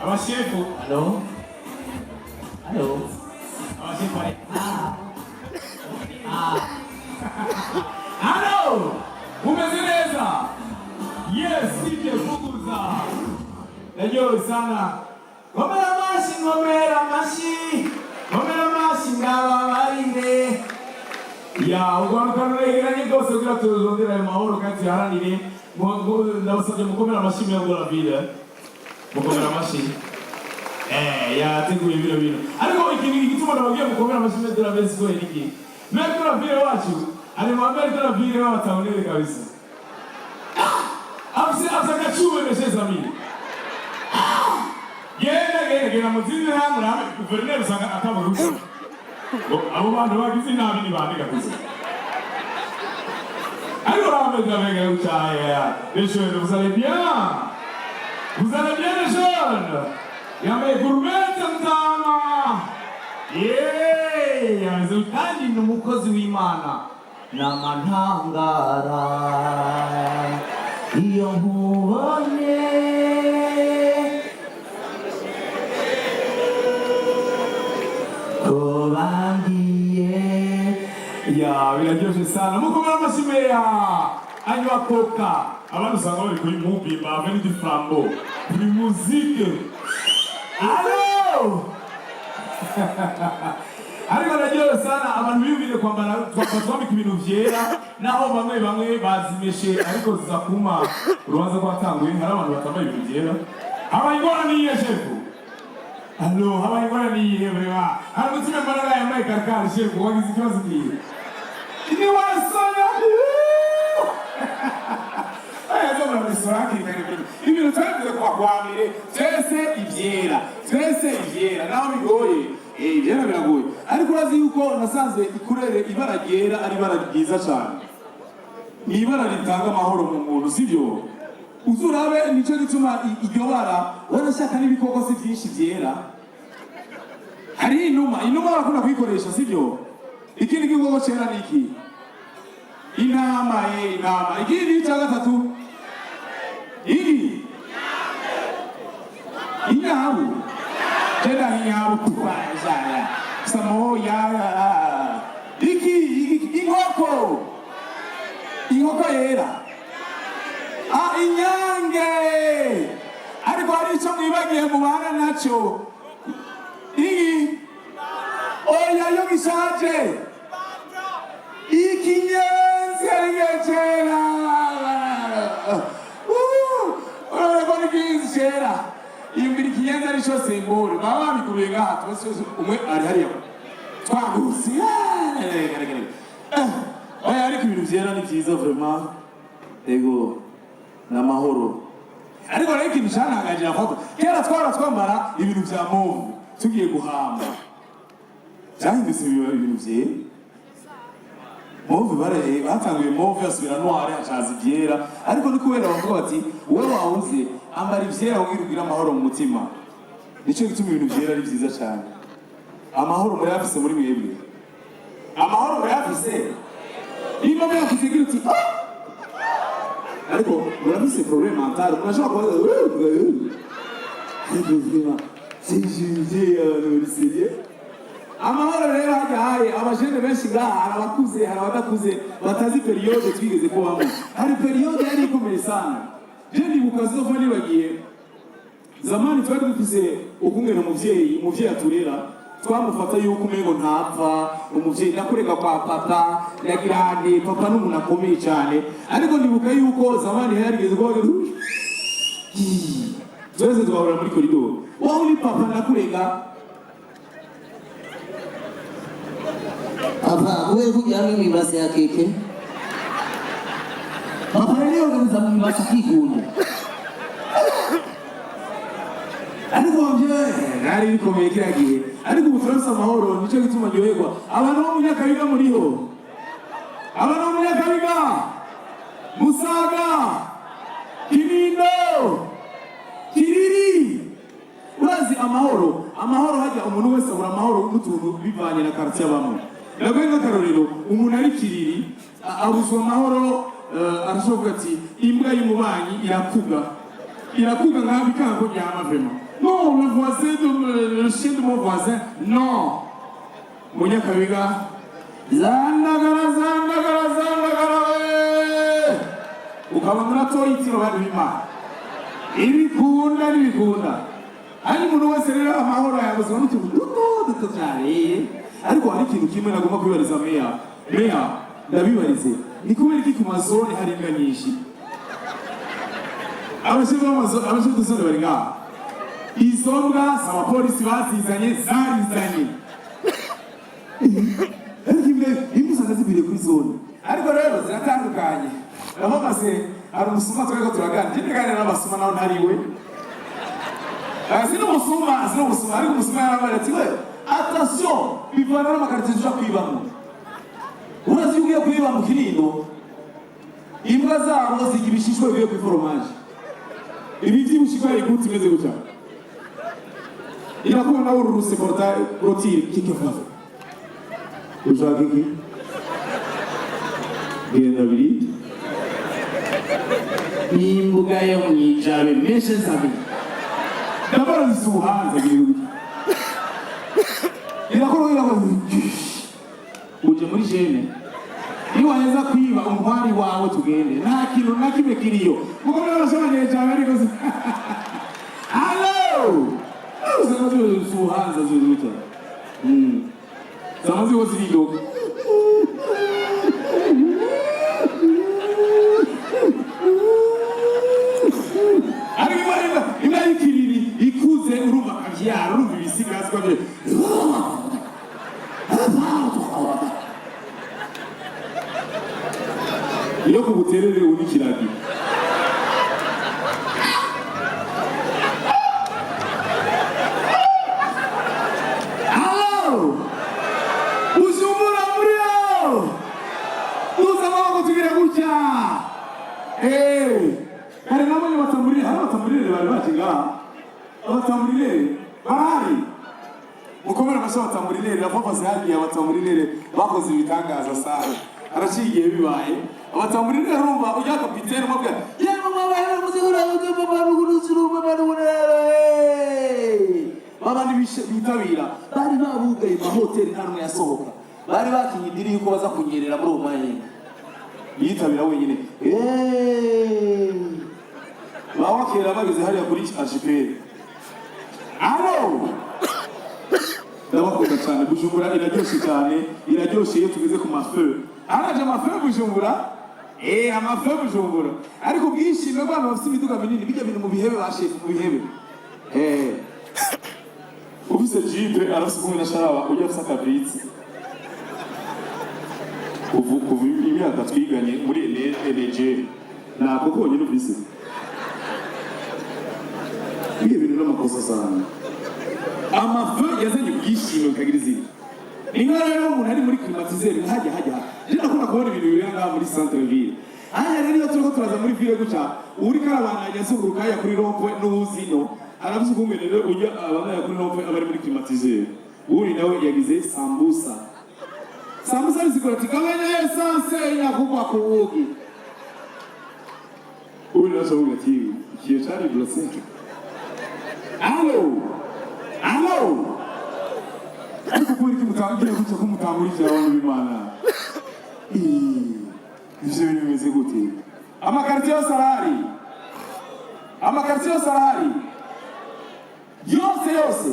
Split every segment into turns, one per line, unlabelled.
Abashefu.
Halo? Halo?
Abashefu bari. Halo, umeze neza? Yes, DJ Vuguza, naryohewe sana. Nkomera amashi, nkomera amashi, nkomera amashi, ndababarire. Ya, urwaruka ruregeranye rwose kugira turondere ayo mahoro kandi tuyaharanire. Ndabasabye mukomere amashi. Muyagora mukomere amashi. Yateguye bino bintu, ariko ikintu igituma nababwiye mukomere amashi maître de la ville kubera iki? Maître de la ville wacu ari mu maître de la ville b'abatabonere kabisa. Afise agacuwe, mes chers amis. Genda, genda, genda mu zindi ntara urabe guverineri, usanga atavuga ngo abo bantu bagize inabi ni bande kabisa. Ariko urabameze abega gucaya. Les jeunes, vous allez bien? Vous allez bien, les jeunes? Yambaye gourmette, mutama. Yeee, ameze kandi ni umukozi w'Imana.
Namantangara iyo nkubonye. Ko bangiye.
Ya, biraryoshe sana. Mukomera amashyi meya. Anywa Coca. Abandi usanga bari kuri Mubimba, Avenue du Flambeau. Kuri musique. Allo! Ariko naryohewe sana, abantu biyumvire kwambara, twambika ibintu vyera, naho bamwe bamwe bazimeshe, ariko ziza kuma urubanza rwatanguye. Hari abantu batambaye ibintu vyera. Habaye ingorane iyihe, shefu? Allo, habaye ingorane iyihe vraiment? Hari umutima mbaraga yambaye karikari. Shefu, wagize ikibazo ikihe? Ni wasana. Aya murabisora hakiri kare. Ibintu twabivuze kwa kwamire, twese ivyera, twese ivyera, naho bigoye. Ivyera biragoye, ariko urazi yuko nasanzwe ikurere ibara ryera ari ibara ryiza cyane, ni ibara ritanga amahoro mu muntu, sibyo? Uzurabe, nico gituma iryo bara wanashaka n'ibikoko si byinshi byera. Hari inuma, inuma barakunda kuyikoresha, sibyo? Ikindi gikoko cera ni iki? Intama, intama. Ikindi cya gatatu, iki? Inyabu jenda, inyabu kufaja samoya. Iki, iki, inkoko, inkoko yera. Ah, inyange. Ariko hari icyo mwibagiye mubana nacyo. Iki? Oya, yo gishaje, ikinyenzi. Ari cyera, urabona ko n'ikinyenzi cyera. Iyumvira ikinyenzi ari cyo symbole baba babikubiye ngaha twese. Umwe ari hariya twaguse. Oya, ariko ibintu byera ni byiza vraiment. Ego, ni amahoro. Ariko rero ikintu cyantangaje, foto kera twara twambara ibintu bya mauve tugiye guhamba, byahindutse ibintu byera. Mauve bare batanguye mauve, asubira noir, hacaza ibyera. Ariko ni kubera bavuga bati wowe wawuze ambara ibyera kugira ugire amahoro mu mutima. Nicyo gituma ibintu byera ari byiza cyane. Amahoro murayafise muri mwebwe? Amahoro murayafise? Niba muyafise, gira uti "Ah!" Ariko murafise problème mentale, murashobora kubaza. Ariko vraiment, c'est jugé, abantu bari sérieux. Amahoro rero hajya haye abajene benshi ngaha, hari abakuze, hari abadakuze, batazi période twigeze kubamo. Hari période yari ikomeye sana. Je ndibuka, zova nibagiye, zamani twari dufise ukungena umuvyeyi aturera, twamufata yuko umengo ntapfa. Umuvyeyi, ndakureka kwa papa, ndagira nti papa ni umuntu akomeye cyane. Ariko ndibuka yuko zamani yarigeze kuba twese twahurira muri koridoro, wowe uri papa, ndakurega.
Papa, kubera ko uryamye mw'ibase ya keke, papa rero yogereza mw'ibase akikunda.
Ariko bavyeyi byari bikomeye kiriya gihe, ariko ubu turafise amahoro. Nicyo gituma ryoherwa. Abantu bo mu Nyakabiga muriho? Abantu bo mu Nyakabiga, Musaga, Kinindo, Kiriri, urazi amahoro, amahoro hajya umuntu wese abura amahoro n'utuntu bivanye na quartier abamwe. Ndaguhe nk'akarorero: umuntu ari Kiriri abuzwa amahoro, arashobora kuvuga ati imbwa y'umubanyi irakuga, irakuga nka bikanga ko ryama. Vraiment non, le voisin de le chien de mon voisin, non. Munyakabiga zandagara, zandagara, zandagara we, ukaba muratoye itiro. Bantu b'Imana, ibikunda n'ibikunda. Hanyuma umuntu wese rero amahoro yabuzwa n'utuntu duto duto cyane. Ariko hari ikintu kimwe nagomba kwibariza meya. Meya, ndabibarize: ni kubera iki ku mazone hari imbwa nyinshi? Abashinzwe abashinzwe zone bari ngaha. Izo mbwa si abapolisi bazizanye, zarizanye. Ariko imbwa usanga zigwiriye kuri zone, ariko rero ziratandukanye. Ndabamaze, hari umusuma twariko turaganira, njye ndaganira n'abasuma naho ntariwe. Si n'umusuma, si n'umusuma, ariko umusuma yarambaye ati: "We, attention, bivana n'amakaritiye uja kwibamo. Urazi iyo ugiye kwiba mu Kinindo, imbwa zabo zirya ibishishwa bivuye ku iforomaje, ibi by'ibishishwa." Iguti imeze gutya irakubona wururuse portail clôture kikava. Ushaka iki? Genda biri.
N'imbuga yo mwijabe meshe zabiri.
Ndabona zisuhanza gira gutya, irakora, irakora. Uje muri jene, niwaheza kwiba umwari wawe tugende, nta kintu na kimwe kiriyo. Mukomere abashabanyeje cyane. Ariko halo, usanga zisuhanza ziri gutya, zama ziko ziridoga. Ariko imbwa y'ikiriri ikuze, urumva akavyara, urumva ibisigazwa bye. Iyo kuguterere unikiragi. Halo, Bujumbura muriyo, tuza amaboko tugira gutya. Hari nabonye abatamburire, hari abatamburire bari baje ngaha. Abatamburire barahari, mukomere amashyi abatamburinere. Rafafaze hagiye abatamburinere bakoze ibitangaza sana, haraciye igihe bibaye. Abatamburinere, urumva ujya kapitene umubwira yemwe babandi bitabira
Bari babugaye mahoteli, nta n'umwe yasohoka. Bari bakinye idiri yuko baza kunyerera muri uwo mwanya.
Yitabira wenyine. Bawakera bageze hariya kuri archipel. Alo, ndabakunda cyane. Bujumbura iraryoshe cyane, iraryoshe iyo tugeze ku mafeu. Haraje amafeu Bujumbura, amafeu Bujumbura. Ariko ubwishime bw'abantu bafite imiduga minini, bijya bintu mu bihebe, ba shefu mu bihebe. Ufise jipe arafise kumwe na sharaba ujya afise akabritsi. Kuva imyaka twiganye muri NG nako konyine ufise ibyo bintu n'amakosa sana. Amafe yazanye ubwishime bukagira izina. Ni nka rero umuntu ari muri climatiseur hajya hajya. Je ndakunda kubona ibintu bibera ngaha muri centre ville. Haya rero, iyo turiko turaza muri ville gutya, uriko arabandanya azunguruka hajya kuri rond-point n'uwuzino aravuze ukungene. Rero ujya abandanya kuri rond-point aba ari muri climatiseur, uri nawe yagize sambusa. Sambusa bisigura ati gabanya essence inakugwa ku bugi. Uri nawe avuga ati ikiyo cari blose. Alo, alo, ariko kubera iki mutangira gutya ko mutangurije abantu b'Imana? Ivyo bintu bimeze gute? Amakaritiye yose arahari, amakaritiye yose arahari, yose yose.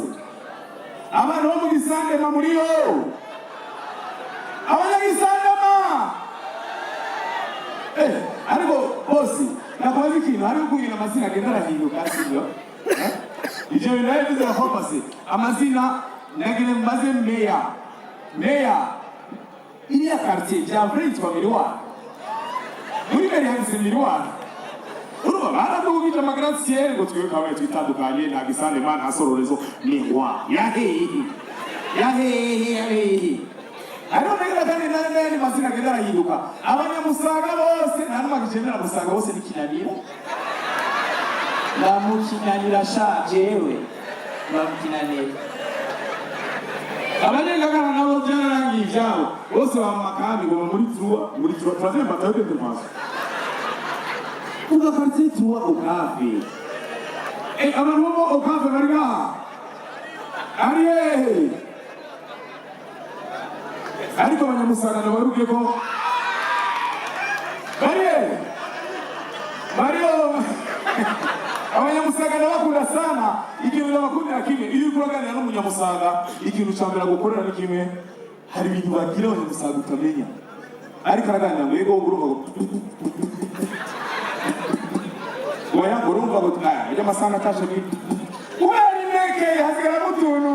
Abantu bo mu Gisandema muriyo? Abanyagisandema. Ariko bose nakubaza ikintu, hariho kugira amazina agenda arahinduka, sibyo? Eh? Ivyo bintu nawe bize bakopase amazina. Nagire mbaze meya: meya, iriya quartier vya vrai yitwa Miroir? Muri mairie handitse Miroir. Urumva baradugije amagratte-ciel ngo twebwe kamwe twitandukanye, nta Gisandema, nta Sororezo, Miroir yahehe, yahehe, yahehe. Hariho nagira kandi n'ayandi mazina agenda arahinduka. Abanyamusaga bose, nta n'umwe akijemera Musaga, bose ni Kinanira.
Bamukinanira sha, jewe bamukinanira.
Abanyengagara nabo byararangiye ibyabo, bose baba mu makambi, ngo muri trois, muri trois, troisième bataillon d'intervention. Uga quartier trois OCAF. Abantu bo OCAF bari ngaha, ari hehe? Ariko abanyamusangano baruke ko bari hehe? Bariyo. Abanyamusaga ndabakunda sana. Ikintu ndabakundira kimwe, iyo uriko uraganira n'umunyamusaga, ikintu ca mbere agukorera ni kimwe. Hari ibintu bagira abanyamusaga utamenya. Ariko araganira ngo yego, urumva ngo oya, ngo urumva ngo aya amasahani atashe ni kubera ineke, hasigaramo utuntu.